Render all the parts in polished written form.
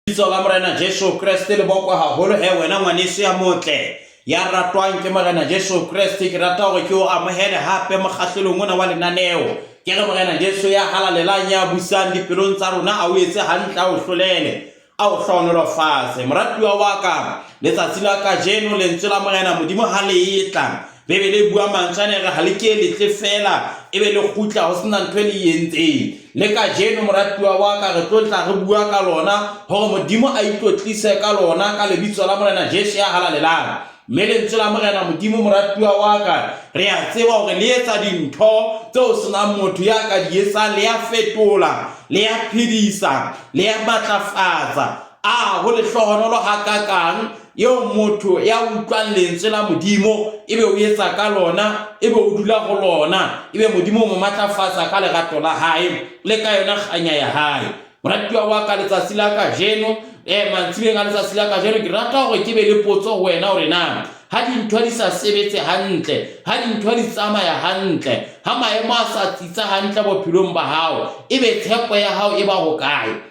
Lebitso la Morena Jesu Kreste le bokwe haholo he wena ngwaneso ya motle ya ratwang ke Morena Jesu Kreste. Ke rata hore ke o amohele hape mokgahlelong ona wa lenaneo. Ke re Morena Jesu ya halalelang ya busang dipelong tsa rona a o etse hantle a o hlolele a o hlohonolofatse. Moratuwa wa ka, letsatsi la kajeno lentswe la Morena Modimo ha le etla Bibele e bua mantswe a ne re ha le ke le tle feela e be le kgutla ho sena ntho e le e entseng. Le kajeno moratuwa wa ka re tlo tla re bua ka lona hore Modimo a itlotlise ka lona ka lebitso la Morena Jesu ya halalelang. Mme lentswe la Morena Modimo moratuwa wa ka re a tseba hore le etsa dintho tseo senang motho ya ka di etsang, le ya fetola, le ya phedisa, le ya matlafatsa. A ho lehlohonolo hakakang eo motho ya utlwang lentswe la Modimo ebe o etsa ka lona, ebe o dula ho lona, ebe Modimo o mo matlafatsa ka lerato la hae le ka yona kganya ya hae. Moratuwa wa ka, letsatsi la kajeno, mantsibeng a letsatsi la kajeno, ke rata hore ke be le potso ho wena hore na ha dintho di sa sebetse hantle, ha dintho di tsamaya hantle, ha maemo a sa tsitsa hantle bophelong ba hao, ebe tshepo ya hao e ba hokae?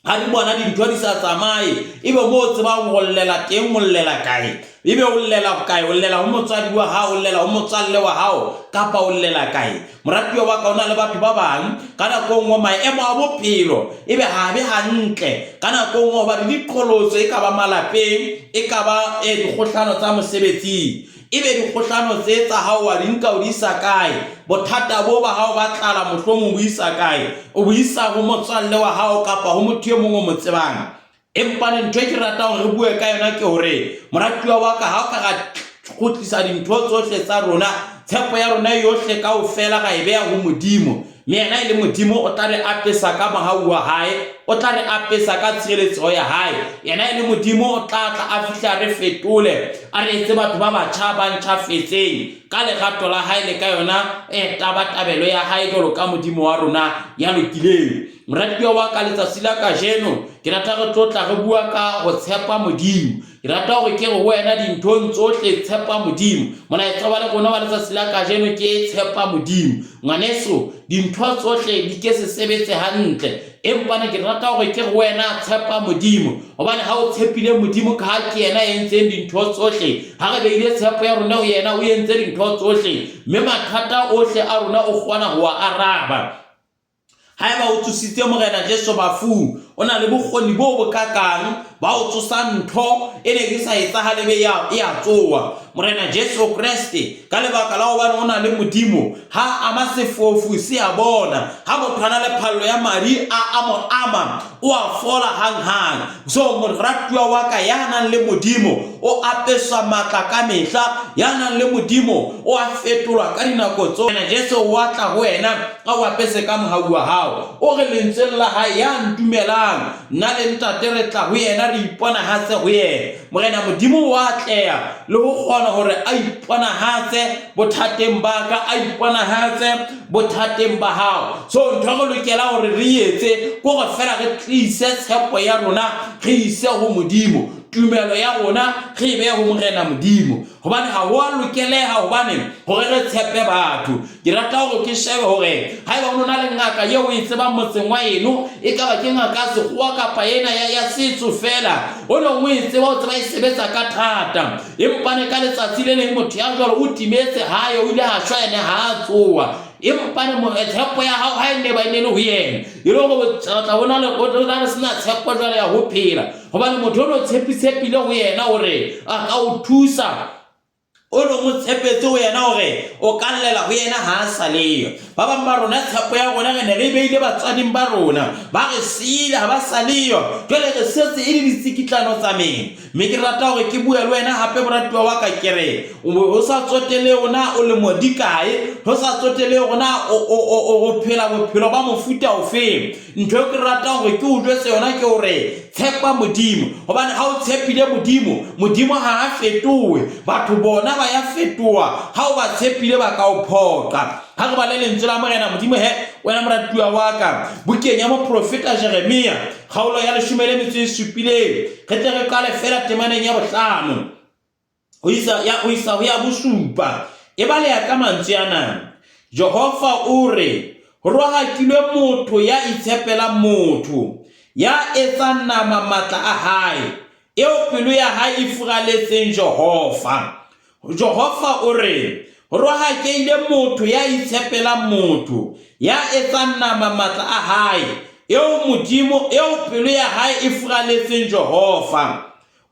Ha di bona dintho di sa tsamaye, ebe mo o tsebang ho llela teng o llela kae? Ebe o llela kae? O llela ho motswadi wa hao, o llela ho motswalle wa hao, kapa o llela kae? Moratuwa wa ka, o na le batho ba bang ka nako e nngwe maemo a bophelo ebe ha be hantle ka nako e nngwe hobane diqholotso e ka ba malapeng, e ka ba dikgohlano tsa mosebetsing. Ebe dikgohlano tse tsa hao wa di nka o di isa kae? Bothata bo ba hao ba tlala mohlomong o bo isa kae? O bo isa ho motswalle wa hao kapa ho motho e mong o mo tsebang. Empa ntho e ke ratang hore re bue ka yona ke hore moratuwa wa ka ha o ka ra kgutlisa dintho tsohle tsa rona, tshepo ya rona yohle kaofela ra e beha ho Modimo. Mme yena e le Modimo o tla re apesa ka mohau wa hae, o tla re apesa ka tshireletseho ya hae. Yena e le Modimo o tla tla a fihle a re fetole, a re etse batho ba batjha ba ntjhafetseng ka lerato la hae le ka yona e tabatabelo ya hae jwalo ka Modimo wa rona ya lokileng. Moratuwa wa ka, letsatsi la kajeno ke rata re tlo tla re bua ka ho tshepa Modimo. Ke rata hore ke re ho wena dinthong tsohle tshepa Modimo. Molaetsa wa le rona wa letsatsi la kajeno ke tshepa Modimo. Ngwaneso, dintho tsohle di ke se sebetse hantle. Empa ne ke rata hore ke re ho wena tshepa Modimo. Hobane ha o tshepile Modimo ka ha ke yena ya entseng dintho tsohle, ha re beile tshepo ya rona ho yena, o entse dintho tsohle. Mme mathata ohle a rona o kgona ho a araba. Haeba o tsositse Morena Jesu bafung, o na le bokgoni bo bokakang ba ho tsosa ntho e neng e sa etsahale be ya e a tsoa. Morena Jesu Kreste, ka lebaka la hobane o na le Modimo, ha ama sefofu se a bona. Ha motho a na le phallo ya madi a a mo ama, o a fola hanghang. So moratuwa wa ka ya nang le Modimo o apeswa matla ka mehla, ya nang le Modimo o a fetolwa ka dinako tsohle. Morena Jesu o a tla ho wena a o apese ka mohau wa hao. O re lentsweng la hae, ya ntumelang, nna le Ntate re tla ho yena re iponahatse ho yena. Morena Modimo o a atleha le ho kgona hore a iponahatse bothateng ba ka, a iponahatse bothateng ba hao. So ntho re lokela hore re etse ke hore fela re tlise tshepo ya rona re ise ho Modimo, tumelo ya rona re e behe ho Morena Modimo. Hobane ha ho a lokeleha hobane hore re tshepe batho. Ke rata hore ke shebe hore haeba o na le ngaka eo o e tsebang motseng wa eno, e ka ba ke ngaka ya sekgowa kapa ena ya, ya setso feela, o neng o e tseba, o tseba e sebetsa ka thata. Empa ne ka letsatsi le leng motho ya jwalo o timetse hae, o ile a shwa ene ha a tsoa. Empa ne tshepo ya hao ha e ne ba e ne le ho yena, e le hore o tla bona le o tla re sena tshepo jwale ya ho phela. Hobane motho o no tshepile ho yena hore a ka o thusa, o no mo tshepetse ho yena hore o ka llela ho yena ha a sa leyo. Ba bang ba rona tshepo ya rona re ne re e beile batswading ba rona, ba re siile ha ba sa leyo, jwale re setse e le ditsikitlano tsa meno. Mme ke rata hore ke bue le wena hape moratuwa wa ka, ke re ho sa tsotelehe hore na o lemo di kae, ho sa tsotelehe hore na o phela bophelo ba mofuta ofeng. Ntho eo ke ratang hore ke o jwetse yona ke hore tshepa Modimo, hobane ha o tshepile Modimo, Modimo ha a fetohe. Batho bona ba ya fetoha, ha o ba tshepile ba ka o phoqa. Ha re bale lentswe la Morena Modimo he, wena moratuwa wa ka, bukeng ya moprofeta Jeremia, kgaolo ya 17, re tle re qale feela temaneng ya bohlano ho isa ya ho isa ho ya bosupa. E baleha ka mantswe ana. Jehova o re, Ho rohakilwe motho ya itshepelang motho, Ya etsang nama matla a hae, eo pelo ya hae e furaletseng Jehova. Jehova o re, Ho rohakehile motho ya itshepelang motho, ya etsang nama matla a hae, eo Modimo, eo pelo ya hae e furaletseng Jehova.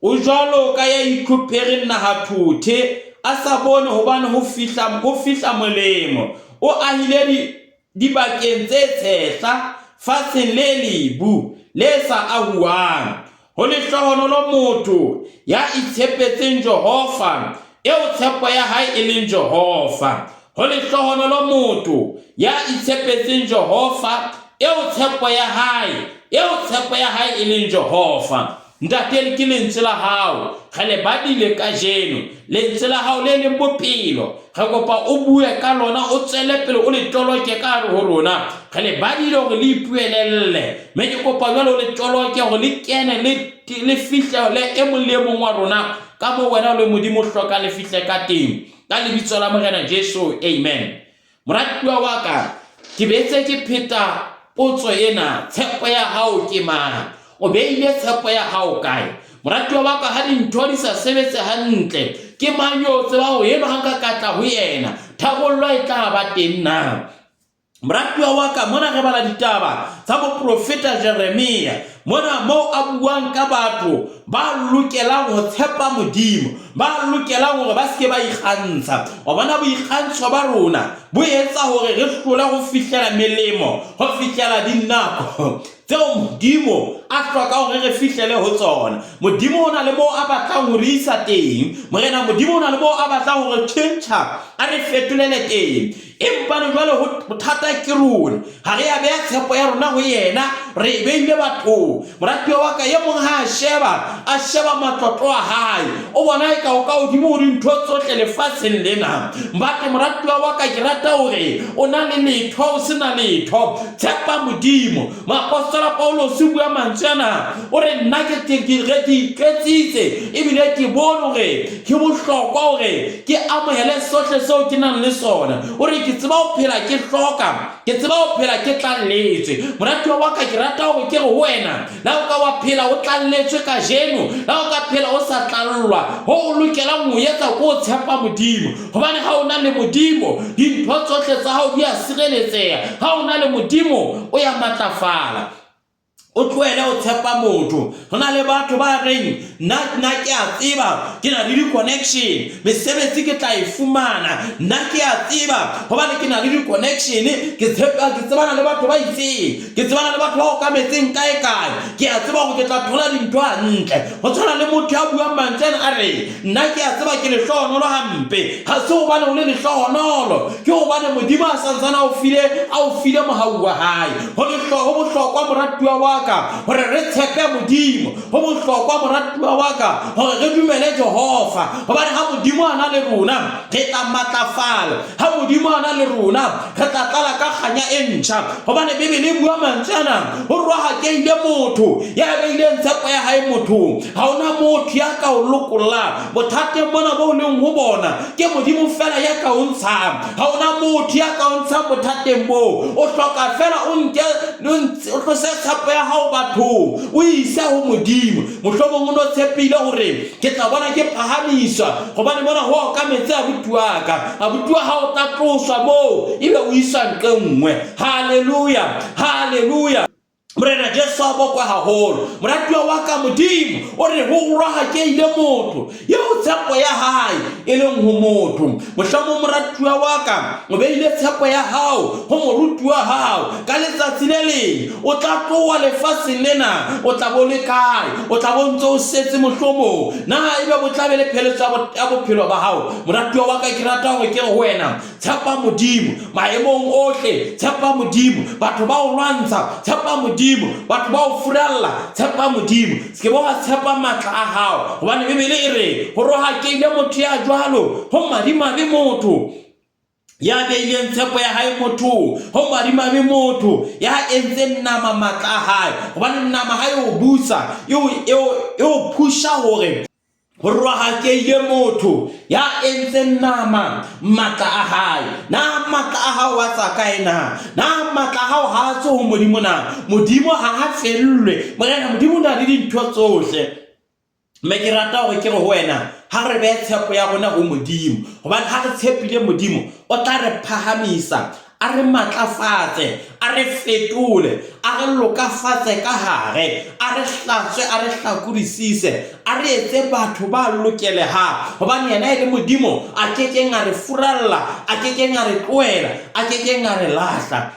O jwalo ka ya itlhophereng nahathothe, a sa bone hobane ho fihla, ho fihla molemo. O ahile di, dibakeng tse tshehla, fatsheng le lebu, le sa ahuwang. Ho lehlohonolo motho ya itshepetseng Jehova, eo tshepo ya hae e leng Jehova. Ho lehlohonolo motho ya itshepetseng Jehova, eo tshepo ya hae, eo tshepo ya hae e leng Jehova. Ntate, ke lentswe la hao, re le badile kajeno, lentswe la hao le leng bophelo. Re kopa o bue ka lona, o tswele pele o le toloke ka hare ho rona. Re le badile hore le ipuelelle, mme ke kopa jwale o le toloke hore le kene le le fihlele e mong le e mong wa rona ka moo wena o le Modimo o hlokang le fihle ka teng. Ka lebitso la Morena Jesu, amen. Moratuwa wa ka, ke betse ke pheta potso ena, tshepo ya hao ke mang? O beile tshepo ya hao kae? Moratuwa wa ka, ha dintho di sa sebetse hantle, ke mang yo o tseba hore enwa ha nka ka tla ho yena, tharollo e tla ba teng na? Moratuwa wa ka, mona re bala ditaba tsa moprofeta Jeremia, mona moo a buang ka batho ba lokelang ho tshepa Modimo, ba lokelang hore ba se ke ba ikgantsha. Wa bona, boikgantsho ba rona bo etsa hore re hlole ho fihlela melemo, ho fihlela dinako tseo Modimo a hlokang hore re fihlele ho tsona. Modimo o na le moo a batlang ho re isa teng. Morena Modimo o na le moo a batlang ho re tjhentjha, a re fetolele teng. Empa jwale ho bothata ke rona, ha re ya beha tshepo ya rona ho yena, re e beile bathong. Moratuwa wa ka, e mong ha a sheba, a sheba matlotlo a hae, o bona eka o ka hodimo ho dintho tsohle lefatsheng lena. Mbate moratuwa wa ka, ke rata hore o na le letho, o se na letho, tshepa Modimo. Moapostola Paulose o bua mantswe ana, o re nna ke iketsitse ebile ke bone hore Ke bohlokwa hore ke amohele sohle seo ke nang le sona. O re ke tseba ho phela ke hloka, ke tseba ho phela ke tlalletswe. Moratuwa wa ka, ke rata hore ke re ho wena, la o ka wa phela o tlalletswe kajeno, la o ka phela o sa tlallwa, ho o lokelang ho etsa ke ho tshepa Modimo. Hobane ha o na le Modimo, dintho tsohle tsa hao di a sireletseha. Ha o na le Modimo, o ya matlafala. O tlohele ho tshepa motho. Ho na le batho ba reng, Nna, nna ke a tseba ke na le di-connection, mesebetsi ke tla e fumana. Nna ke a tseba hobane ke na le di-connection, ke tshepa, ke tsebana le batho ba itseng, ke tsebana le batho ba okametseng kae kae. Ke a tseba hore ke tla thola dintho hantle. Ho tshwana le motho ya buang mantswe ana a re, Nna ke a tseba ke lehlohonolo hampe. Ha se hobane o le lehlohonolo, ke hobane Modimo a sa ntsane a o file, a o file mohau wa hae. Ho lehlo, ho bohlokwa moratuwa wa ka hore re tshepe Modimo. Ho bohlokwa moratuwa wa ka hore re dumele Jehova. Hobane ha Modimo a na le rona, re tla matlafala. Ha Modimo a na le rona, re tla tlala ka kganya e ntjha. Hobane Bibele e bua mantswe ana, ho rohakehile motho ya beileng tshepo ya hae mothong. Ha hona motho ya ka o lokollang bothateng bona bo o leng ho bona. Ke Modimo feela ya ka o ntshang. Ha hona motho ya ka o ntshang bothateng boo. O hloka feela o nke, o tlose tshepo ya hao bathong, o ise ho Modimo. Mohlomong o no tshepile hore ke tla bona ke phahamiswa, hobane mona ho okametse abuti wa ka. Abuti wa hao o tla tloswa moo, ebe o iswa nqe nngwe. Haleluya! Haleluya! Morena Jesu a bokwe haholo. Moratuwa wa ka, Modimo o re ho rohakehile motho eo tshepo ya hae e leng ho motho. Mohlomong moratuwa wa ka, o beile tshepo ya hao ho moruti wa hao. Ka letsatsi le leng o tla tloha lefatsheng lena, o tla bo le kae? O tla bo ntse o setse mohlomong. Na ebe bo tla be le pheletso ya bophelo ba hao? Moratuwa wa ka, ke rata hore ke re ho wena, Tshepa Modimo maemong ohle, tshepa Modimo. Batho ba o lwantsha, tshepa Modimo. Batho ba o furalla, tshepa Modimo. Se ke wa tshepa matla a hao, hobane Bibele e re ho rohakehile motho ya jwalo, ho madimabe motho ya beileng tshepo ya hae mothong, ho madimabe motho ya entseng nama matla a hae, hobane nama ha e o busa, e o phusha hore. Ho rohakehile motho ya entseng nama matla a hae. Na matla a hao a tswa kae na? Na matla a hao ha a tswe ho Modimo na? Modimo ha a fellwe. Morena Modimo o na le dintho tsohle. Mme ke rata hore ke re ho wena, ha re behe tshepo ya rona ho Modimo. Hobane ha re tshepile Modimo, o tla re phahamisa, a re matlafatse, a re fetole, a re lokafatse ka hare, a re hlatswe, a re hlakodisise, a re etse batho ba lokelehang. Hobane yena e le Modimo a ke keng a re furalla, a ke keng a re tlohela, a ke keng a re lahla.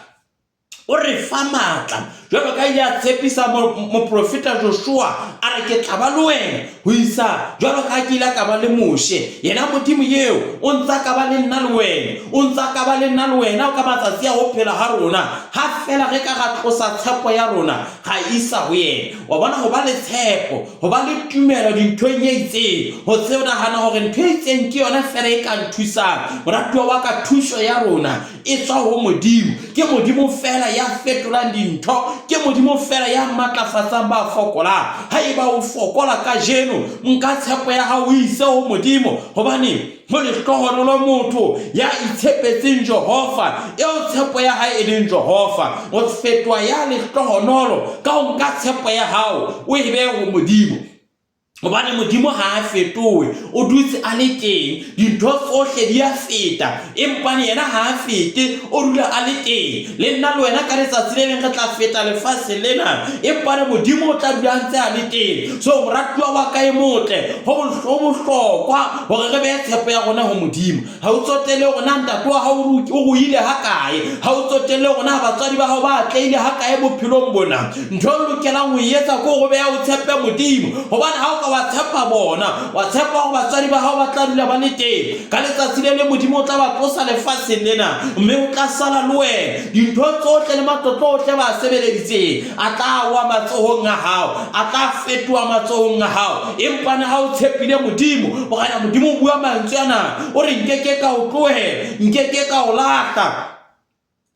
O re fa matla jwalo ka ile a tshepisa moprofeta Joshua, a re ke tla ba le wena ho isa jwalo ka ke ile ka ba le Moshe. Yena Modimo eo o ntsa ka ba le nna le wena, o ntsa ka ba le nna le wena ka matsatsi a ho phela ha rona, ha fela re ka ra tlosa tshepo ya rona ra isa ho yena. Wa bona, ho ba le tshepo, ho ba le tumelo dinthong e itseng, ho tseo nahana hore ntho e itseng ke yona fela e ka nthusang. Moratuwa wa ka, thuso ya rona e tswa ho Modimo. Ke Modimo feela ya fetolang dintho, ke Modimo feela ya matlafatsang ba fokolang. Haeba o fokola kajeno, nka tshepo ya hao o ise ho Modimo, hobane ho lehlohonolo motho ya itshepetseng Jehova, eo tshepo ya hae e leng Jehova. O fetoha ya lehlohonolo ka ho nka tshepo ya hao o e behe ho Modimo. Hobane Modimo ha a fetohe, o dutse a le teng. Dintho tsohle di a feta, empane yena ha a fete, o dula a le teng. Le nna le wena ka letsatsi le leng re tla feta lefatshe lena, empane Modimo o tla dula a ntse a le teng. So moratuwa wa ka e motle, ho bohlokwa hore re behe tshepo ya rona ho Modimo. Ha o tsotelle hore na ntate wa hao o ruile hakae, ha o tsotelle hore na batswadi ba hao ba atlehile hakae bophelong bona. Ntho e lokelang ho e etsa ke hore o beha o tshepe Modimo, hobane ha o ka wa tshepa bona, wa tshepa hore batswadi ba hao ba tla dula ba le teng, ka letsatsi le leng Modimo o tla ba tlosa lefatsheng lena, mme o tla sala le wena. Dintho tsohle le matlotlo ohle ba a sebeleditseng a tla wa matsohong a hao, a tla fetoha matsohong a hao. Empa na ha o tshepile Modimo, Morena Modimo o bua mantswe ana, o re, Nke ke ka o tlohela, nke ke ka o lahla,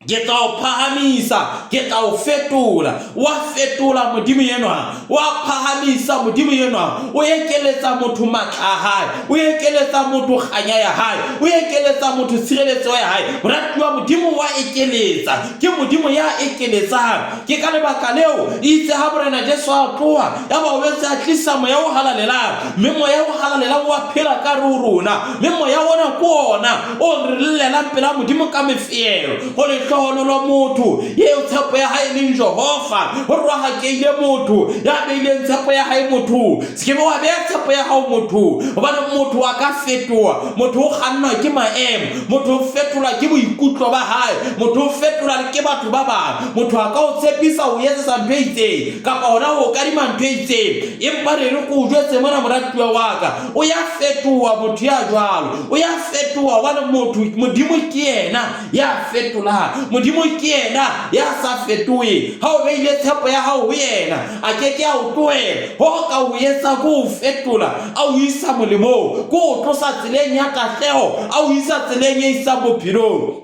ke tla o phahamisa, ke tla o fetola. Wa fetola Modimo enwa, wa phahamisa Modimo enwa, o ekeletsa motho matla a hae, o ekeletsa motho kganya ya hae, o ekeletsa motho tshireletso ya hae. Moratuwa, Modimo wa ekeletsa, ke Modimo ya ekeletsang. Ke ka lebaka leo itse ha Morena Jesu a tloha, yaba o etse a tlisa Moya o Halalelang, mme Moya o Halalelang wa phela ka re ho rona, mme Moya ona ke ona o re llelang pela Modimo ka mefeelo. Ho lehlohonolo motho eo tshepo ya hae e leng Jehova, ho rohakehile motho ya beileng tshepo ya hae mothong. Se ke be wa beha tshepo ya hao mothong, hobane motho a ka fetoha. Motho o kgannwa ke maemo, motho o fetolwa ke boikutlo ba hae, motho o fetolwa ke batho ba bang. Motho a ka o tshepisa ho etsetsa ntho e itseng kapa hona ho kadima ntho e itseng, empa re re ke o jwetse mona, moratuwa wa ka, o ya fetoha motho ya jwalo, o ya fetoha hobane motho, Modimo ke yena ya fetolang, Modimo ke yena ya sa fetoheng. Ha o beile tshepo ya hao ho yena, a ke ke a o tlohela. Ho ka o etsa ke o fetola, a o isa molemong, ke o tlosa tseleng ya tahleho, a o isa tseleng e isang bophelong.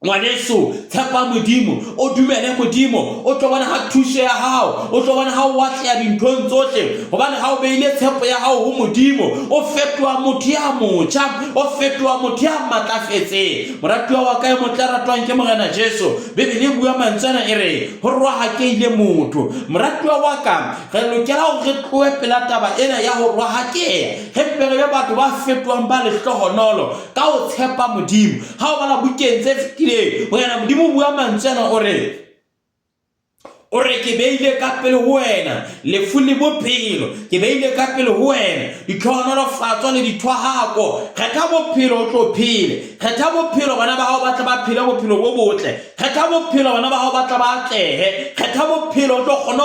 Ngwaneso, tshepa Modimo, o dumele Modimo, o tlo bona ha thuso ya hao, o tlo bona ha o atleha dinthong tsohle, hobane ha o beile tshepo ya hao ho Modimo, o fetoha motho ya motjha, o fetoha motho ya matlafetseng. Moratuwa wa ka e motle a ratwang ke Morena Jesu, Bibele e bua mantswe ana e re, ho rohakehile motho. Moratuwa wa ka, re lokela hore re tlohe pela taba ena ya ho rohakeha, re mpe re be batho ba fetohang ba lehlohonolo ka ho tshepa Modimo. Ha o bala bukeng tse fetileng, Morena Modimo o bua mantswe ana o re, o re ke beile ka pele ho wena lefu le bophelo, ke beile ka pele ho wena ditlhohonolofatso le dithwahako. Kgetha bophelo o tlo phele, kgetha bophelo bana ba hao ba tle ba phele bophelo bo botle, kgetha bophelo bana ba hao ba tle ba atlehe, kgetha bophelo o tlo kgona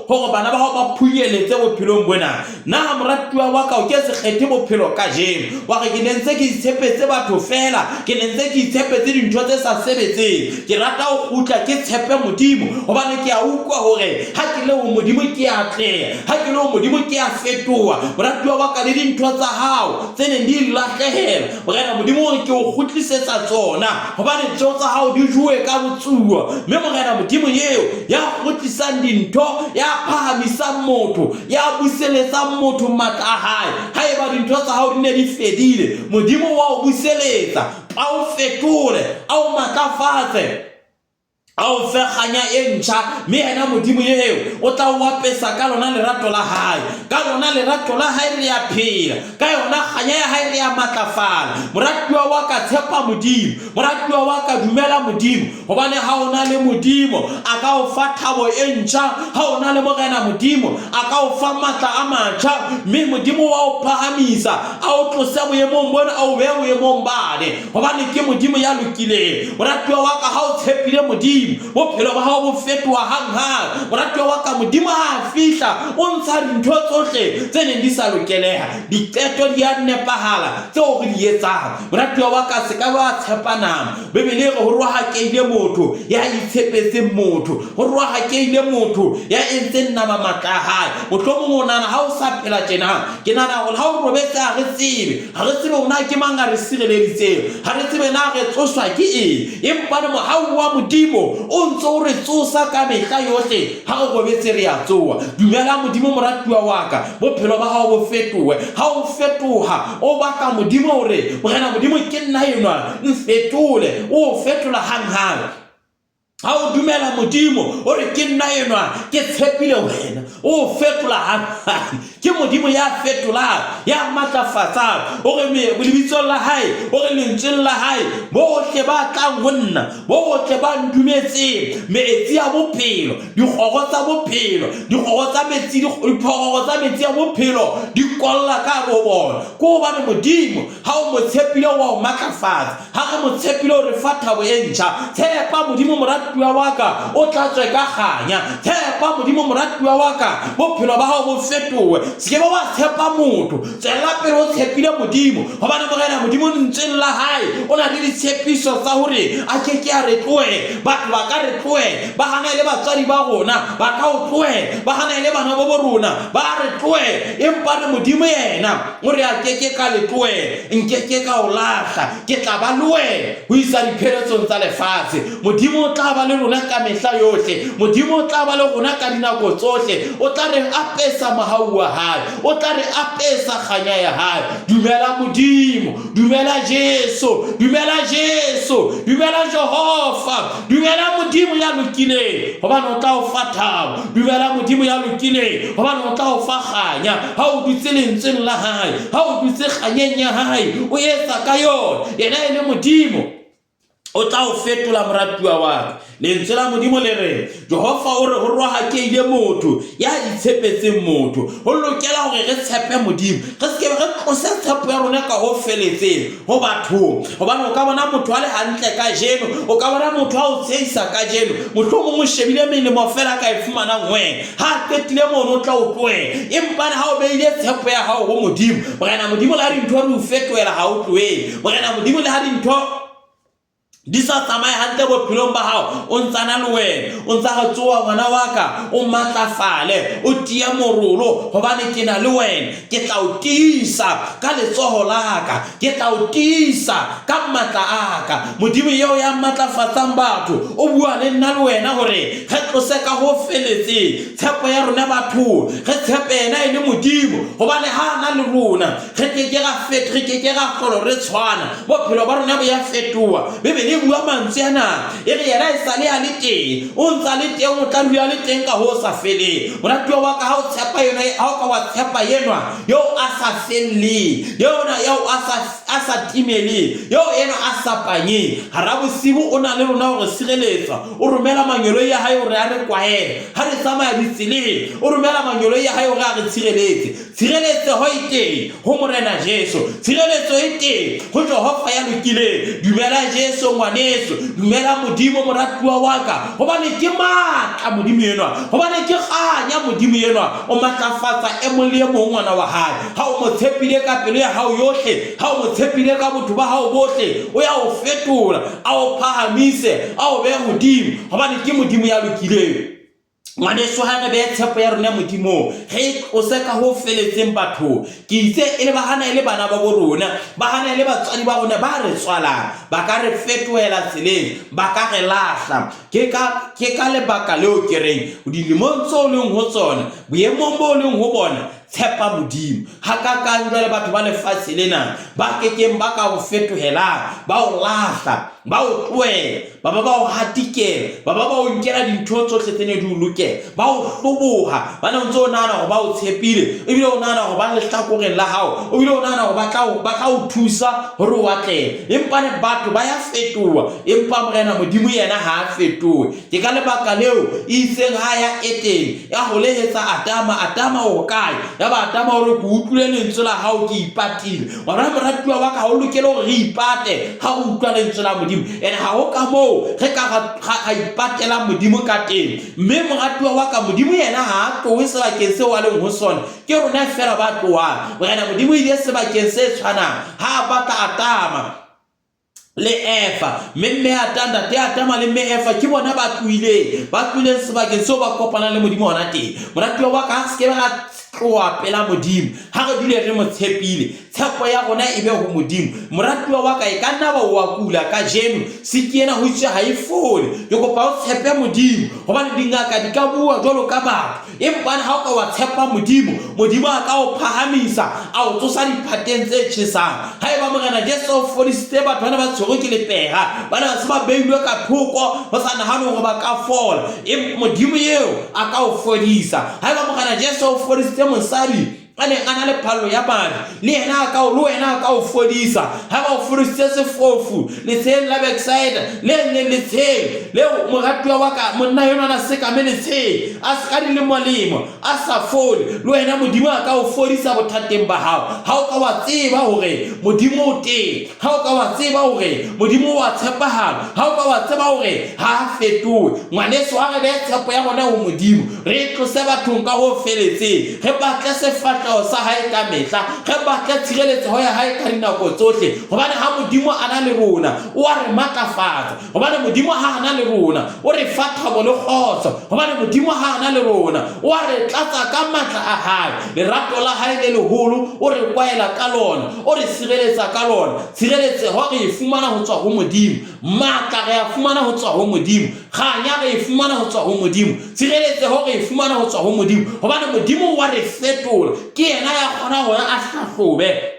hore bana ba hao ba phunyeletse bophelong bona. Na moratuwa wa ka o ke se kgethe bophelo kajeno, wa re ke ne ntse ke itshepetse batho feela, ke ne ntse ke itshepetse dintho tse sa sebetseng. Ke rata ho kgutla ke tshepe Modimo, hobane ke ke a utlwa hore ha ke le ho Modimo ke a atleha, ha ke le ho Modimo ke a fetoha. Moratuwa wa ka, le dintho tsa hao tse neng di lahlehela, Morena Modimo o re ke o kgutlisetsa tsona, hobane tseo tsa hao di jowe ka botsuwa. Mme Morena Modimo eo ya kgutlisang dintho, ya phahamisang motho, ya buseletsang motho matla a hae, haeba dintho tsa hao di ne di fedile, Modimo wa o buseletsa, a o fetole, a o matlafatse, a o fe kganya e ntjha, mme yena Modimo eo o tla o apesa ka lona lerato la hae. Ka lona lerato la hae re a phela, ka yona kganya ya hae re a matlafala. Moratuwa wa ka, tshepa Modimo. Moratuwa wa ka, dumela Modimo, hobane ha o na le Modimo a ka o fa thabo e ntjha. Ha o na le Morena Modimo a ka o fa matla a matjha, mme Modimo wa o phahamisa, a o tlose boemong bona a o behe boemong bane, hobane ke Modimo ya lokileng. Moratuwa wa ka, ha o tshepile Modimo, bophelo ba hao bo fetoha hanghang. Moratuwa wa ka, Modimo ha a fihla o ntsha dintho tsohle tse neng di sa lokeleha, diqeto di a nepahala tseo re di etsang. Moratuwa wa ka, se ka ba tshepa nama. Bibele e re ho rohakehile motho ya itshepetseng motho, ho rohakehile motho ya entseng nama matla a hae. Mohlomong o nahana ha o sa phela tjena, ke nahana hore ha o robetse ha re tsebe, ha re tsebe hore na ke mang a re sireleditseng, ha re tsebe na re tsoswa ke eng, empa le mohau wa Modimo o ntse o re tsosa ka mehla yohle. Ha re robetse re a tsoha. Dumela Modimo moratuwa wa ka, bophelo ba hao bo fetohe. Ha o fetoha, o batla Modimo hore, Morena Modimo ke nna enwa, mfetole. O o fetola hanghang. Ha o dumela Modimo, o re ke nna enwa, ke tshepile wena. O o fetola hanghang. Ke Modimo ya fetolang, ya matlafatsang. O re lebitsong la hae, o re lentsweng la hae, bohle ba tlang ho nna, bohle ba ndumetseng, metsi a bophelo, dikgoro tsa bophelo, dikgoro tsa metsi, diphororo tsa metsi a bophelo di kolla ka hare ho bona. Ke hobane Modimo ha o mo tshepile o wa o matlafatsa. Ha re mo tshepile o re fa thabo e ntjha. Tshepa Modimo moratuwa wa ka, o tlatswe ka kganya. Tshepa Modimo moratuwa wa ka, bophelo ba hao bo fetohe. Se ke ba wa tshepa motho, tswela pele o tshepile Modimo, hobane Morena Modimo lentsweng la hae o na le ditshepiso tsa hore a ke ke a re tlohela. Batho ba ka re tlohela, ba hana e le batswadi ba rona, ba ka o tlohela, ba hana e le bana ba bo rona, ba re tlohela, empa re Modimo yena o re a ke ke ka le tlohela, nke ke ka o lahla, ke tla ba le wena ho isa dipheletsong tsa lefatshe. Modimo o tla ba le rona ka mehla yohle, Modimo o tla ba le rona ka dinako tsohle, o tla re apesa mohau wa hae, o tla re apesa kganya ya hae. Dumela Modimo, dumela Jesu, dumela Jesu, dumela Jehova, Dumela Modimo ya lokileng, hobane o tla o fa thabo. Dumela Modimo ya lokileng, hobane o tla o fa kganya. Ha o dutse lentsweng la hae, ha o dutse kganyeng ya hae, o etsa ka yona, yena e le Modimo, o tla o fetola moratuwa wa ka. Lentswe la Modimo le re, Jehova o re ho rohakehile motho ya itshepetseng motho. Ho lokela hore re tshepe Modimo, re se ke re tlose tshepo ya rona ka ho feletseng ho bathong, hobane o ka bona motho a le hantle kajeno, o ka bona motho a o tshehisa kajeno, mohlomong o shebile melemo fela ka e fumanang wena, ha a qetile mono o tla o tlohela. Empa ha o beile tshepo ya hao ho Modimo, Morena Modimo le ha dintho di o fetohela ha o tlohele. Morena Modimo le ha dintho di sa tsamaye hantle bophelong ba hao, o ntsana le wena, o ntsa re tsoa ngwana wa ka, o matlafale, o tiye morolo, hobane ke na le wena, ke tla o tiisa ka letsoho la ka, ke tla o tiisa ka matla a ka. Modimo eo ya matlafatsang batho o bua le nna le wena hore re tlose ka ho feletseng tshepo ya rona bathong, re tshepe yena e le Modimo, hobane ha a na le rona re ke ke ra fet re ke ke ra hlolo re tshwana, bophelo ba rona bo ya fetoha. Bibele e bua mantswe ana, e re yena e sale a le teng, o ntsa le teng, o tla dula le teng ka ho sa feleng. Moratuwa wa ka, ha o tshepa yona, ha o ka wa tshepa enwa eo a sa felleng, yona eo a sa a sa timeleng, eo enwa a sa panyeng, hara bosibu o na le rona ho re sireletsa, o romela mangeloi a hae hore a re kwahele ha re tsamaya ditseleng, o romela mangeloi a hae hore a re tshireletse. Tshireletseho e teng ho Morena Jesu. Tshireletso e teng ho Jehova ya lokileng. Dumela Jesu ngwaneso. Dumela Modimo moratuwa wa ka. Hobane ke matla Modimo enwa. Hobane ke kganya Modimo enwa. O matlafatsa e mong le e mong ngwana wa hae. Ha o mo tshepile ka pelo ya hao yohle, ha o mo tshepile ka botho ba hao bohle, o ya o fetola, a o phahamise, a o behe hodimo. Hobane ke Modimo ya lokileng. Ngwaneso, ha re behe tshepo ya rona Modimong, re e tlose ka ho feletseng bathong. Ke itse e le ba hana e le bana ba bo rona, ba hana e le batswadi ba rona ba re tswalang, ba ka re fetohela tseleng, ba ka re lahla. Ke ka, ke ka lebaka leo ke reng, dilemong tseo leng ho tsona, boemong bo leng ho bona, tshepa Modimo. Hakakang jwale batho ba lefatshe lena ba ke keng ba ka o fetohelang, ba o lahla, ba o tlohela, ba ba ba o hatikela, ba ba ba o nkela dintho tsohle tse ne di o lokela, ba o hloboha, ba ne o ntse o nahana hore ba o tshepile, ebile o nahana hore ba lehlakoreng la hao, ebile o nahana hore ba tla ba tla o thusa hore o atlehe. Empa ne batho ba ya fetoha, empa Morena Modimo yena ha a fetohe. Ke ka lebaka leo e itseng ha ya Etene, ya holehetsa Adama, Adama o kae? Yaba Adama o re, ke utlwile lentswe la hao, ke ipatile. Wa bona moratuwa wa ka, ha o lokele hore re ipate ha re utlwa lentswe la Modimo. Ene ha ho ka moo re ka ra ipatelang Modimo ka teng. Mme moratuwa wa ka, Modimo yena ha a tlohe sebakeng seo a leng ho sona. Ke rona feela ba tlohang. Morena Modimo o ile sebakeng se tshwanang ha a batla Adama le Eva, mme mme Adama, ntate Adama le mme Eva ke bona ba tlohileng, ba tlohileng sebakeng seo ba kopanang le Modimo hona teng. Moratuwa wa ka, ha se ke ra tloha pela Modimo, ha re dule re mo tshepile, tshepo ya rona e be ho Modimo. Moratuwa wa ka, e ka nna ba wa kula kajeno, siki ena ho itswe ha e fole, ke kopa o tshepe Modimo, hobane dingaka di ka bua jwalo ka batho, Empa ha o ka wa tshepa Modimo, Modimo a ka o phahamisa, a o tsosa diphateng tse tjhesang. Haeba Morena Jesu o fodisitse batho ba ne ba tshwerwe ke lepera, ba ne ba se ba beilwe ka thoko, ho sa nahane hore ba ka fola, Modimo eo a ka o fodisa. Haeba Morena Jesu o fodisitse mosadi a neng a na le phallo ya madi, le yena a ka o, le wena a ka o fodisa. Haeba o fodisitse sefofu letsheng la Bethsaida, le leng letsheng leo moratuwa wa ka, monna enwa a na sekame letsheng, a se ka dilemolemo, a sa fole, le wena Modimo a ka o fodisa bothateng ba hao. Ha o ka wa tseba hore Modimo o teng, ha o ka wa tseba hore Modimo o a tshepahala, ha o ka wa tseba hore ha a fetohe, ngwaneso, ha re behe tshepo ya rona ho Modimo, re e tlose bathong ka ho feletseng, re batle sefahleho sa hae ka mehla, re batle tshireletseho ya hae ka dinako tsohle, hobane ha Modimo a na le rona, o a re matlafatsa, hobane Modimo ha a na le rona, o re fa thabo le kgotso, hobane Modimo ha a na le rona, o a re tlatsa ka matla a hae, lerato la hae le leholo o re kwaela ka lona, o re sireletsa ka lona. Tshireletseho re e fumana ho tswa ho Modimo, matla re a fumana ho tswa ho Modimo, kganya re e fumana ho tswa ho Modimo, tshireletseho re e fumana ho tswa ho Modimo, hobane Modimo wa re fetola, ke yena ya kgona hore a hlahlobe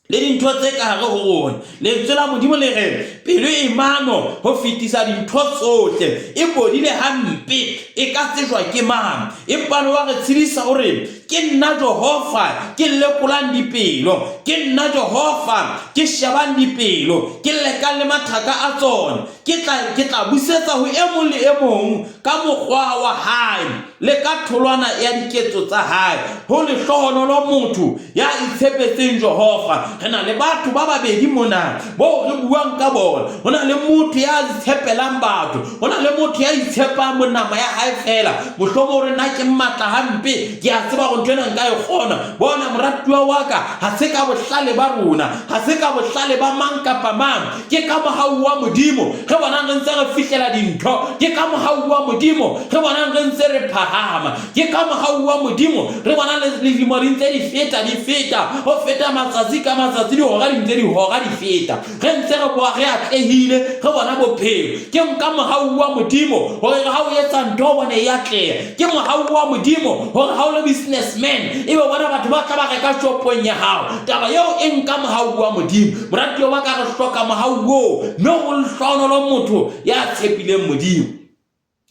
le dintho tse ka hare ho rona. Lentswe la Modimo le re pelo e mano ho fetisa dintho tsohle, e bodile hampe, e ka tsejwa ke mang? Empa le wa re tshedisa o re, Ke nna Jehova ke lekolang dipelo, ke nna Jehova ke shebang dipelo, ke lekang le mathaka a tsona. Ke tla, ke tla busetsa ho e mong le e mong ka mokgwa wa hae le ka tholwana ya diketso tsa hae. Ho lehlohonolo motho ya itshepetseng Jehova. Re na le batho ba babedi mona boo re buang ka bona. Ho na le motho ya itshepelang batho, ho na le motho ya itshepang monama ya hae feela. Mohlomong o re, Nna ke matla hampe, ke a tseba hore ntho ena nka e kgona. Bona, moratuwa wa ka, ha se ka bohlale ba rona, ha se ka bohlale ba mang kapa mang, Ke ka mohau wa Modimo re bonang re ntse re fihlela dintho. Ke ka mohau wa Modimo re bonang re ntse re phahama. Ke ka mohau wa Modimo re bonang lilemo di ntse di feta, di feta, ho feta matsatsi ka matsatsi, dihora di ntse dihora di feta. Re ntse re boa re atlehile, re bona bophelo. Ke nka mohau wa Modimo hore ha o etsa ntho o bone e atleha. Ke mohau wa Modimo hore ha o le businessman ebe o bona batho ba tla ba reka shopong ya hao. Taba eo e nka mohau wa Modimo. Moratuwa wa ka, re hloka mohau oo, mme ho lehlohonolo motho ya tshepileng Modimo.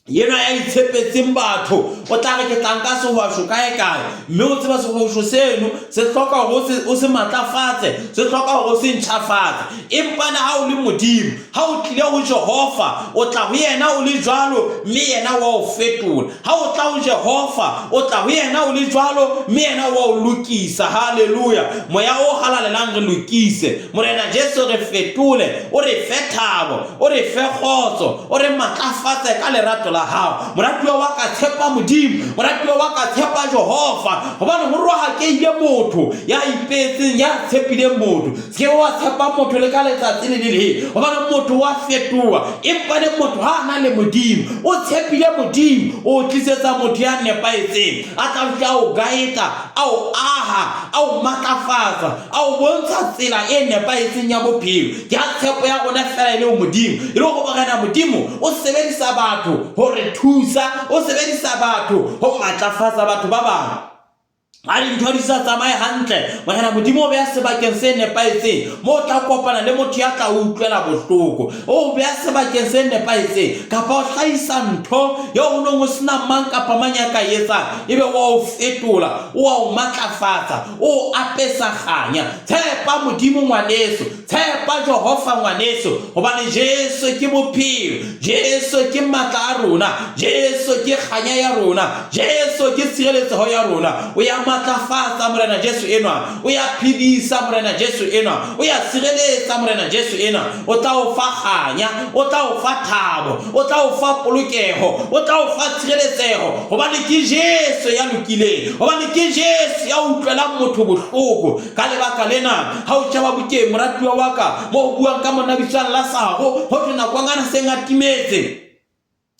Yenwa ya itshepetseng batho o tla re, ke tla nka sehwasho kae kae, mme o tseba sehwasho seno se hloka hore o se matlafatse, se hloka hore o se ntjhafatse. Empa na ha o le Modimo, ha o tlile ho Jehova, o tla ho yena o le jwalo, mme yena wa o fetola. Ha o tla ho Jehova, o tla ho yena o le jwalo, mme yena wa o lokisa. Haleluya! Moya o Halalelang re lokise. Morena Jesu re fetole, o re fe thabo, o re fe kgotso, o re matlafatse ka lerato la. la hao. Moratuwa wa ka, tshepa Modimo. Moratuwa wa ka, tshepa Jehova, hobane ho rohakehile motho ya ipeetseng, ya tshepileng motho. Se ke wa tshepa motho le ka letsatsi le le leng, hobane motho wa fetoha. Empa le motho ha a na le Modimo, o tshepile Modimo, o tlisetsa motho ya nepahetseng, a tla fihla a o guide-a, a o aha, a o matlafatsa, a o bontsha tsela e nepahetseng ya bophelo. Ke ha tshepo ya rona fela e le ho Modimo, e le hore Morena Modimo o sebedisa batho ho re thusa, o sebedisa batho ho matlafatsa batho ba bang. Ha dintho di sa tsamaye hantle, Morena Modimo o beha sebakeng se nepahetseng moo o tla kopana le motho ya tla o utlwela bohloko. O beha sebakeng se nepahetseng, kapa o hlahisa ntho eo ho neng ho sena mang kapa mang ya ka e etsang, ebe wa o fetola, o a o matlafatsa, o o apesa kganya. Tshepa Modimo ngwaneso, Tshepa Jehova ngwaneso, hobane Jesu ke bophelo, Jesu ke matla a rona, Jesu ke kganya ya rona, Jesu ke tshireletseho ya rona. O ya matlafatsa Morena Jesu enwa, o ya phedisa Morena Jesu enwa, o ya sireletsa Morena Jesu enwa. O tla o fa kganya, o tla o fa thabo, o tla o fa polokeho, o tla o fa tshireletseho, hobane ke Jesu ya lokileng, hobane ke Jesu ya utlwelang motho bohloko. Ka lebaka lena, ha o sheba bukeng, moratuwa wa ka, mo ho buang ka monna bitswang Lasaro, ho thwe nakwang ana seng a timetse.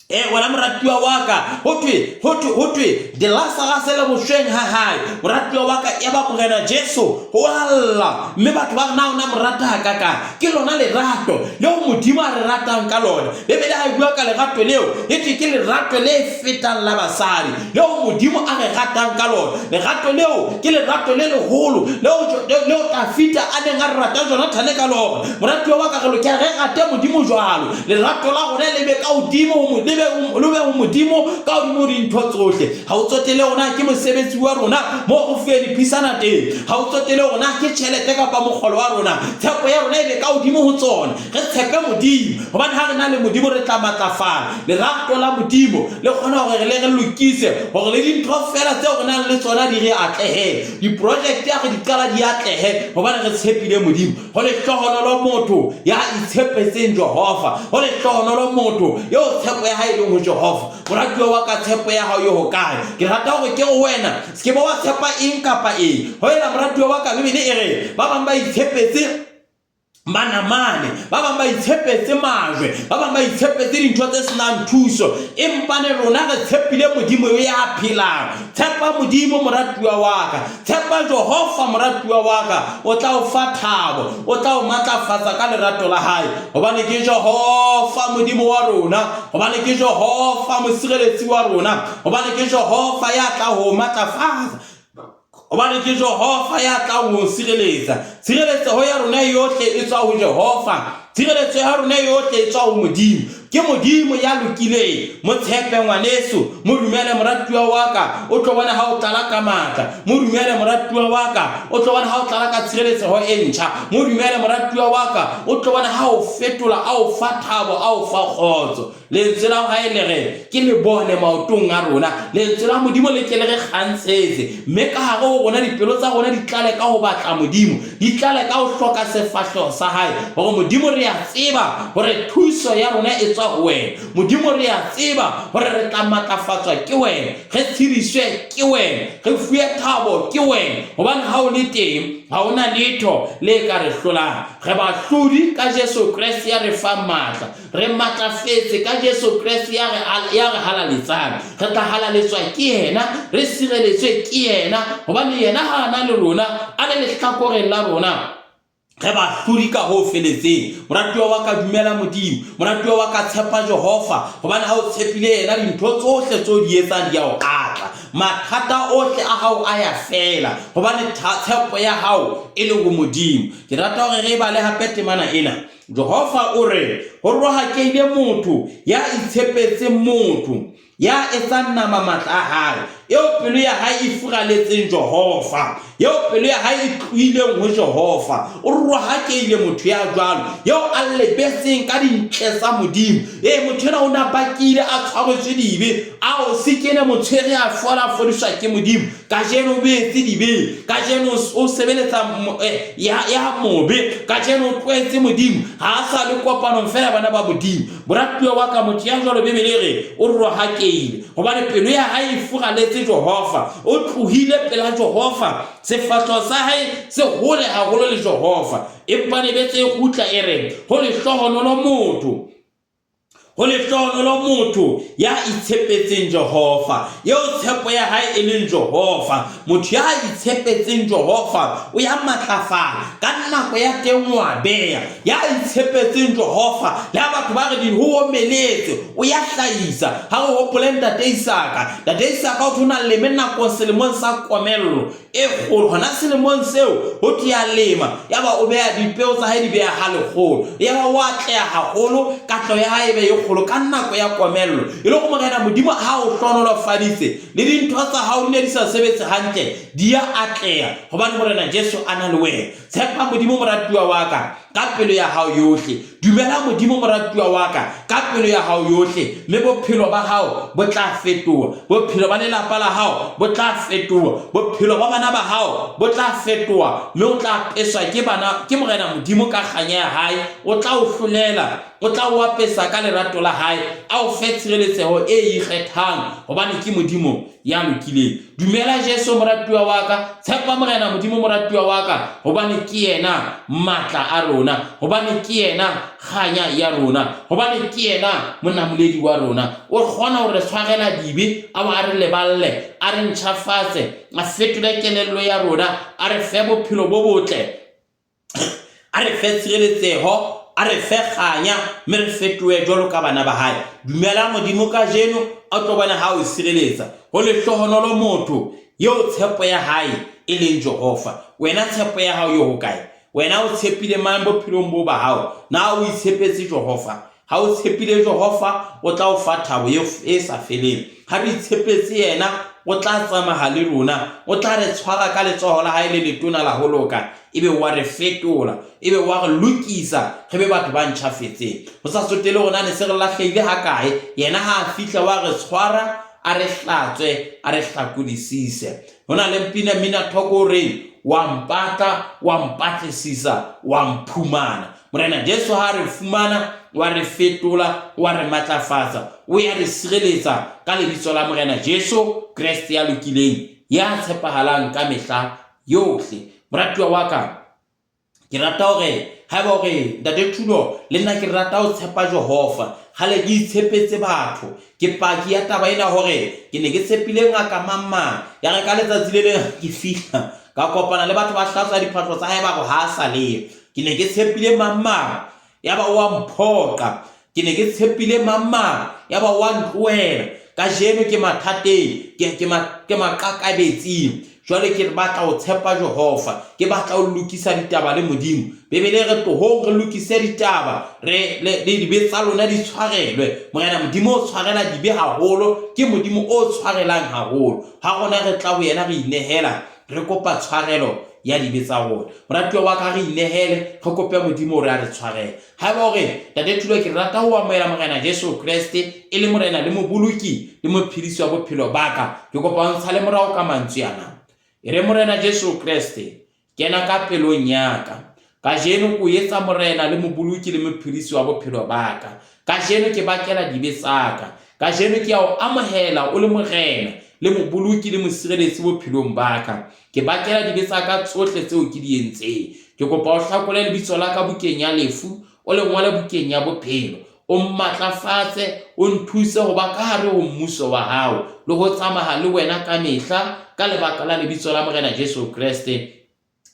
E, wena moratuwa wa ka, ho thwe, ho thwe, ho thwe, de Lazarus le boshweng ha hae. Moratuwa wa ka, yaba Morena Jesu o a lla, mme batho ba re, na o na mo rata hakakang? Ke lona lerato leo Modimo a re ratang ka lona. Bibele ha e bua ka lerato leo, e thwe ke lerato le fetang la basadi, leo Modimo a re ratang ka lona. Lerato leo ke lerato le leholo leo, leo Dafida a neng a rata Jonathane ka lona. Moratuwa wa ka, re lokela re rate Modimo jwalo. Lerato la rona le be ka hodimo ho, le be, le be ho Modimo ka hodimo ho dintho tsohle. Ha o tsotele hore na ke mosebetsi wa rona moo re fuwe diphisana teng. Ha o tsotele hore na ke tjhelete kapa mokgolo wa rona. Tshepo ya rona e be ka hodimo ho tsona. Re tshepe Modimo, hobane ha re na le Modimo re tla matlafala. Lerato la Modimo le kgona hore le re lokise hore le dintho feela tseo re nang le tsona di re atlehele. Diprojekte ha re di qala di atlehe hobane re tshepile Modimo. Ho lehlohonolo motho ya itshepetseng Jehova. Ho lehlohonolo motho eo tshepo ya hae e leng ho Jehova. Moratuwa wa ka, tshepo ya hao e hokae? Ke rata hore ke re wena, se ke ba wa tshepa eng kapa eng. Ho ena moratuwa wa ka, Bibele e re ba bang ba itshepetse manamane, ba bang ba itshepetse majwe, ba bang ba itshepetse dintho tse senang thuso, empa ne rona re tshepile Modimo ya phelang. Tshepa Modimo moratuwa wa ka, tshepa Jehova moratuwa wa ka, o tla o fa thabo, o tla o matlafatsa ka lerato la hae, hobane ke Jehova Modimo wa rona, hobane ke Jehova mosireletsi wa rona, hobane ke Jehova ya tla ho matlafatsa. Hobane ke Jehova ya tlang ho sireletsa. Tshireletseho ya rona yohle e tswa ho Jehova. Tshireletso ya rona yohle e tswa ho Modimo. Ke Modimo ya lokileng. Mo tshepe ngwaneso, mo dumele moratuwa wa ka, o tlo bona ha o tlala ka matla. Mo dumele moratuwa wa ka, o tlo bona ha o tlala ka tshireletseho e ntjha. Mo dumele moratuwa wa ka, o tlo bona ha o fetola, a o fa thabo, a o fa kgotso. Lentswe la hae le re ke lebone maotong a rona. Lentswe la Modimo le ke le re kgantshetse, mme ka hare ho rona dipelo tsa rona di tlale ka ho batla Modimo, di tlale ka ho hloka sefahleho sa hae, hore Modimo re a tseba hore thuso ya rona e tswa ho wena. Modimo re a tseba hore re tla matlafatswa ke wena, re tshediswe ke wena, re fuwe thabo ke wena, hobane ha o le teng ha ho na letho le ka re hlolang. Re bahlodi ka Jesu Kreste ya re fang matla. Re matlafetse ka Jesu Kreste ya re, ya re halaletsang. Re tla halaletswa ke yena, re sireletswe ke yena, hobane yena ha a na le rona, a le lehlakoreng la rona. Re bahlodi ka ho feletseng. Moratuwa wa ka, dumela Modimo. Moratuwa wa ka, tshepa Jehova, hobane ha o tshepile yena, dintho tsohle tseo di etsang di a o atla. Mathata ohle a hao a ya fela, hobane tshepo ya hao e le ho Modimo. Ke rata hore re e bale hape temana ena. Jehova o re, Ho rohakehile motho ya itshepetseng motho, ya etsang nama matla a hae, Eo pelo ya hae e furaletseng Jehova, eo pelo ya hae e tlohileng ho Jehova. O rohakehile motho ya jwalo, eo a lebetseng ka dintle tsa Modimo. Ee, motho enwa o ne a bakile, a tshwaretswe dibe, ao se kene motshwere a fola, a fodiswa ke Modimo. Kajeno o boetse dibeng, kajeno o sebeletsa ya, ya mobe, kajeno o tlohetse Modimo, ha a sa le kopanong feela bana ba Modimo. Moratuwa wa ka, motho ya jwalo Bibele e re o rohakehile, hobane pelo ya hae e furaletse Jehova, o tlohile pela Jehova, sefahleho sa hae se hole haholo le Jehova. Empa nebetse e kgutla e re, ho lehlohonolo motho, ho lehlohonolo motho ya itshepetseng Jehova, eo tshepo ya hae e leng Jehova. Motho ya itshepetseng Jehova o ya matlafala, ka nako ya teng o a beya. Ya itshepetseng Jehova, le ha batho ba re di ho omeletse, o ya hlahisa. Ha re hopole Ntate Isaka. Ntate Isaka o thwe o na leme nakong selemong sa komello e kgolo. Hona selemong seo ho thwe ya lema, yaba o beha dipeo tsa hae di beha ha lekgolo. Yaba o atleha haholo, katleho ya hae e be e kgolo ka nako ya komello. E le hore Morena Modimo ha o hlohonolofaditse, le dintho tsa hao di ne di sa sebetse hantle, di ya atleha hobane Morena Jesu a na le wena. Tshepa Modimo moratuwa wa ka ka pelo ya hao yohle. Dumela Modimo moratuwa wa ka ka pelo ya hao yohle, mme bophelo ba hao bo tla fetoha. Bophelo ba lelapa la hao bo tla fetoha. Bophelo ba bana ba hao bo tla fetoha, mme o tla apeswa ke bana ke Morena Modimo ka kganya ya hae. O tla o hlolela, o tla o apesa ka lerato la hae, a o fe tshireletseho e ikgethang, hobane ke Modimo ya lokileng. Dumela Jesu moratuwa wa ka, tshepa Morena Modimo moratuwa wa ka, hobane ke yena matla a rona, hobane ke yena kganya ya rona, hobane ke yena monamoledi wa rona. O kgona ho re tshwarela dibe, a bo a re leballe, a re ntjhafatse, a fetole kelello ya rona, a re fe bophelo bo botle, a re fe tshireletseho, a re fe kganya, mme re fetohe jwalo ka bana ba hae. Dumela Modimo kajeno, a tlo bona ha o sireletsa. Ho lehlohonolo motho eo tshepo ya hae e leng Jehova. Wena tshepo ya hao e hokae? Wena o tshepile mang bophelong bo ba hao? Na o itshepetse Jehova? Ha o tshepile Jehova, o tla o fa thabo e sa feleng. Ha re itshepetse yena, o tla tsamaya le rona, o tla re tshwara ka letsoho la hae le letona la ho loka, ebe wa re fetola, ebe wa re lokisa, re be batho ba ntjhafetseng. Ho sa tsotele hore na ne se re lahlehile hakae, yena ha a fihla wa re tshwara, a re hlatswe, a re hlakodisise. Ho na le pina mmina thoko o reng, wa mpatla, wa mpatlisisa, wa mphumana. Morena Jesu ha a re fumana, wa re fetola, wa re matlafatsa, o ya re sireletsa ka lebitso la Morena Jesu Kreste ya lokileng, ya tshepahalang ka mehla yohle. Moratuwa wa ka, ke rata hore haeba hore Ntate Thulo le nna ke rata ho tshepa Jehova. Kgale ke itshepetse batho. Ke paki ya taba ena hore ke ne ke tshepile ngaka mang mang. Ya re ka letsatsi le leng ke fihla ka kopana le batho ba hlatswa diphahlo tsa hae ba re ha a sa leyo. Ke ne ke tshepile mang mang, yaba o a mphoqa. Ke ne ke tshepile mang mang, yaba o a ntlohela. Kajeno ke mathateng, ke, ke, ma, ke maqakabetsing. Jwale ke batla ho tshepa Jehova, ke batla ho lokisa ditaba le Modimo. Bibele e re tlohong re lokise ditaba, re le, le dibe tsa lona di tshwarelwe. Morena Modimo o tshwarela dibe haholo, ke Modimo o tshwarelang haholo. Ha rona re tla ho yena re inehela, re kopa tshwarelo ya dibe tsa rona. Moratuwa wa ka, re inehele, re kope Modimo hore a re tshwarele. Haeba o re, Ntate Thulo, ke rata ho amohela Morena Jesu Kreste e le Morena le Moboloki le Mophedisi wa bophelo ba ka, ke kopa o ntshale morao ka mantswe ana. E re, Morena Jesu Kreste, kena ka pelong ya ka. Kajeno ke o etsa Morena le Moboloki le Mophedisi wa bophelo ba ka. Kajeno ke bakela dibe tsa ka. Kajeno ke a o amohela o le Morena le Moboloki le Mosireletsi bophelong ba ka. Ke bakela dibe tsa ka tsohle tseo ke di entseng. Ke kopa o hlakole lebitso la ka bukeng ya lefu, o le ngole bukeng ya bophelo. O mmatlafatse, o nthuse ho ba ka hare ho mmuso wa hao le ho tsamaya le wena kamehla ka lebaka la lebitso la Morena Jesu Kreste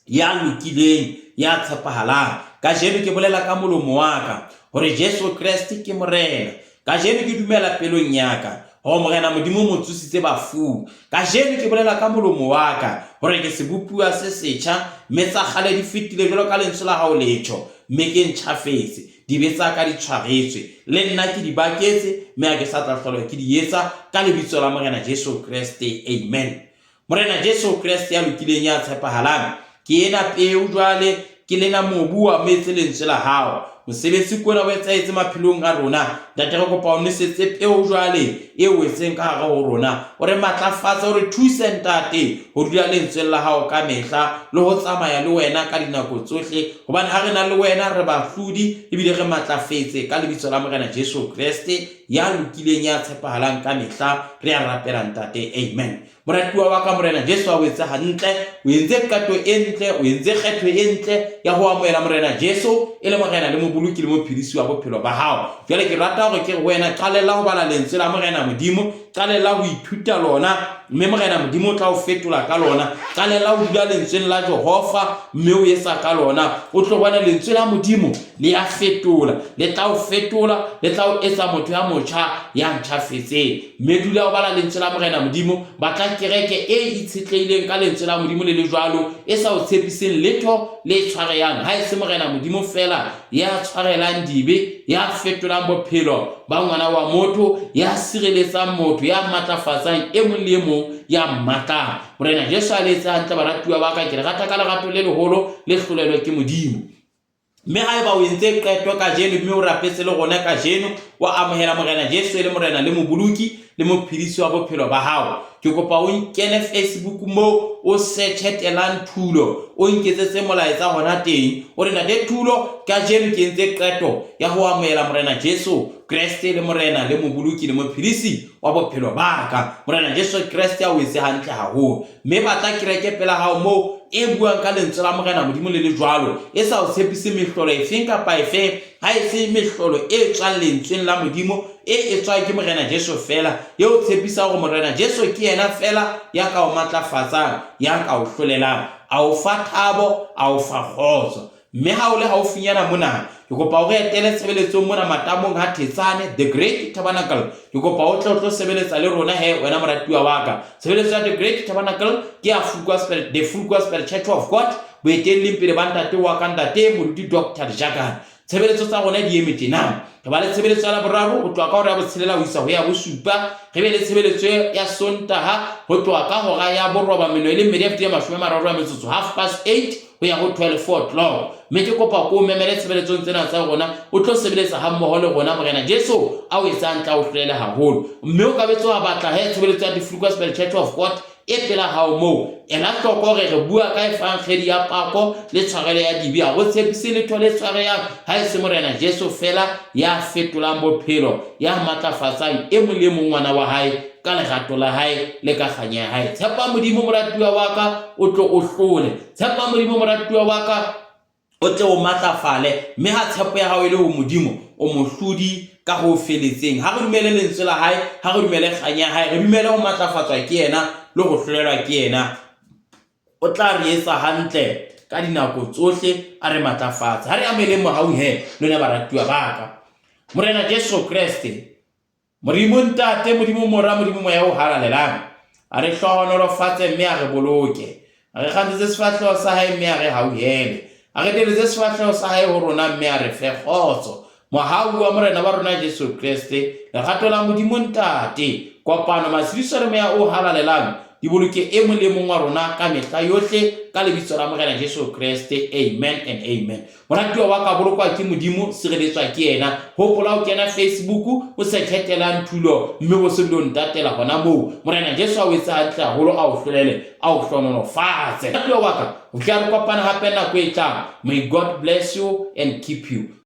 ya lokileng, ya tshepahalang. Kajeno ke bolela ka molomo wa ka hore Jesu Kreste ke Morena. Kajeno ke dumela pelong ya ka hore Morena Modimo o mo tsositse bafung. Kajeno ke bolela ka molomo wa ka hore ke sebopuwa se setjha, mme tsa kgale di fetile jwalo ka lentswe la hao le tjho, mme ke ntjhafetse. Dibe tsa ka di tshwaretswe. Le nna ke di baketse, mme ha ke sa tla hlolwa ke di etsa, ka lebitso la Morena Jesu Kreste. Amen. Morena Jesu Kreste ya lokileng ya tshepahalang, ke ena peo jwale, ke lena mobu wa metse lentswe la hao. Mosebetsi ke ona o etsahetse maphelong a rona. Ntate, re kopa o nwesetse peo jwale e wetseng ka hare ho rona. O re matlafatse, o re thuse Ntate ho dula lentsweng la hao ka mehla le ho tsamaya le wena ka dinako tsohle, hobane ha re na le wena re bahlodi ebile re matlafetse ka lebitso la Morena Jesu Kreste ya lokileng ya tshepahalang ka mehla. Re a rapela Ntate, amen. Moratuwa wa ka, Morena Jesu a o etse hantle. O entse qeto e ntle, o entse kgetho e ntle ya ho amohela Morena Jesu e le Morena le Moboloki le Mophedisi wa bophelo ba hao. Jwale ke rata hore ke re ho wena, qalella ho bala lentswe la Morena Modimo, qalella ho ithuta lona, mme Morena Modimo o tla o fetola ka lona. Qalella ho dula lentsweng la Jehova, mme o etsa ka lona. O tlo bona lentswe la Modimo le a fetola, le tla o fetola, le tla o etsa motho ya motjha ya ntjhafetseng. Mme dula o bala lentswe la Morena Modimo. Batla kereke e itshetlehileng ka lentswe la Modimo le le jwalo, e sa o tshepiseng letho le tshwarehang, ha e se Morena Modimo feela ya tshwarelang dibe, ya fetolang bophelo ba ngwana wa motho, ya sireletsang motho, ya matlafatsang e mong le e mong ya mmatlang. Morena Jesu a le etse hantle, baratuwa ba ka. Ke le rata ka lerato le leholo le hlolelwe ke Modimo. Mme haeba o entse qeto kajeno mme o rapetse le rona kajeno, wa amohela Morena Jesu e le Morena le Moboloki le Mophedisi wa bophelo ba hao, ke kopa o nkene Facebook moo o searche Telang Thulo, o nketsetse molaetsa hona teng. O re, Ntate Thulo, kajeno ke entse qeto ya ho amohela Morena Jesu Kreste le Morena le Moboloki le Mophedisi wa bophelo ba ka. Morena Jesu Kreste a o etse hantle haholo. Mme batla kereke pela hao moo e buang ka lentswe la Morena Modimo le le jwalo, e sa o tshepise mehlolo efeng kapa efeng, ha e se mehlolo e tswang lentsweng la Modimo, e etswang ke Morena Jesu feela, e o tshepisa hore Morena Jesu ke yena feela ya ka o matlafatsang, ya ka o hlolelang, a o fa thabo, a o fa kgotso. Mme ha o le haufinyana mona, ke kopa o re etele tshebeletsong mona matamong ha Thetsane, The Great Tabernacle. Ke kopa o tle o tlo sebeletsa le rona he, wena moratuwa wa ka. Tshebeletso ya The Great Tabernacle ke ya Full Gospel, The Full Gospel Church of God, boetelling pele ba ntate wa ka ntate Moruti Dr. Jakane. Tshebeletso tsa rona di eme tjena. Re ba le tshebeletso ya Laboraro ho tloha ka hora ya botshelela ho isa ho ya bosupa. Re be le tshebeletso ya Sontaha ho tloha ka hora ya boroba meno e le mmedi ya mashome a mararo a metsotso, 8:30 ho ya ho 12 o'clock. Mme ke kopa ko o memele tshebeletsong tsena tsa rona, o tlo sebeletsa ha mmoho le rona. Morena Jesu a o etsang tla o hlolele haholo. Mme o ka betse wa batla he tshebeletso ya The Free Gospel Church of God e pela hao moo. Ela hloko hore re bua ka evangedi ya pako le tshwarelo ya dibe. Ha ho tshepise letho le tshwareyang ha e se Morena Jesu feela ya fetolang bophelo, ya matlafatsang e mong le e mong ngwana wa hae ka lerato la hae le ka kganya ya hae. Tshepa Modimo moratuwa wa ka, o tlo o hlole. Tshepa Modimo moratuwa wa ka, o tle o matlafale. Mme ha tshepo ya hao e le ho Modimo, o mohlodi ka ho feletseng. Ha re dumele lentswe la hae, ha re dumele kganya ya hae, re dumele ho matlafatswa ke yena le ho hlolelwa ke yena. O tla re etsa hantle ka dinako tsohle, a re matlafatse. Ha re amoheleng mohau he, lona baratuwa ba ka. Morena Jesu Kreste, Modimo Ntate, Modimo Mora, Modimo Moya o Halalelang, a re hlohonolofatse mme a re boloke. A re kgantshetse sefahleho sa hae mme a re hauhele. A re teletse sefahleho sa hae ho rona mme a re fe kgotso. Mohau wa Morena wa rona Jesu Kreste, lerato la Modimo Ntate, kopano, matshediso le Moya o Halalelang di boloke e mong le e mong wa rona ka mehla yohle, ka lebitso la Morena Jesu Kreste. Amen and amen. Moratuwa wa ka, bolokwa ke Modimo, sireletswa ke yena. Hopola ho kena Facebook, o searche Telang Thulo, mme o se bile o ntatela hona moo. Morena Jesu a o etse hantle haholo, a o hlolele, a o hlohonolofatse. Moratuwa wa ka, ho tla re kopana hape nako e tlang. May God bless you and keep you.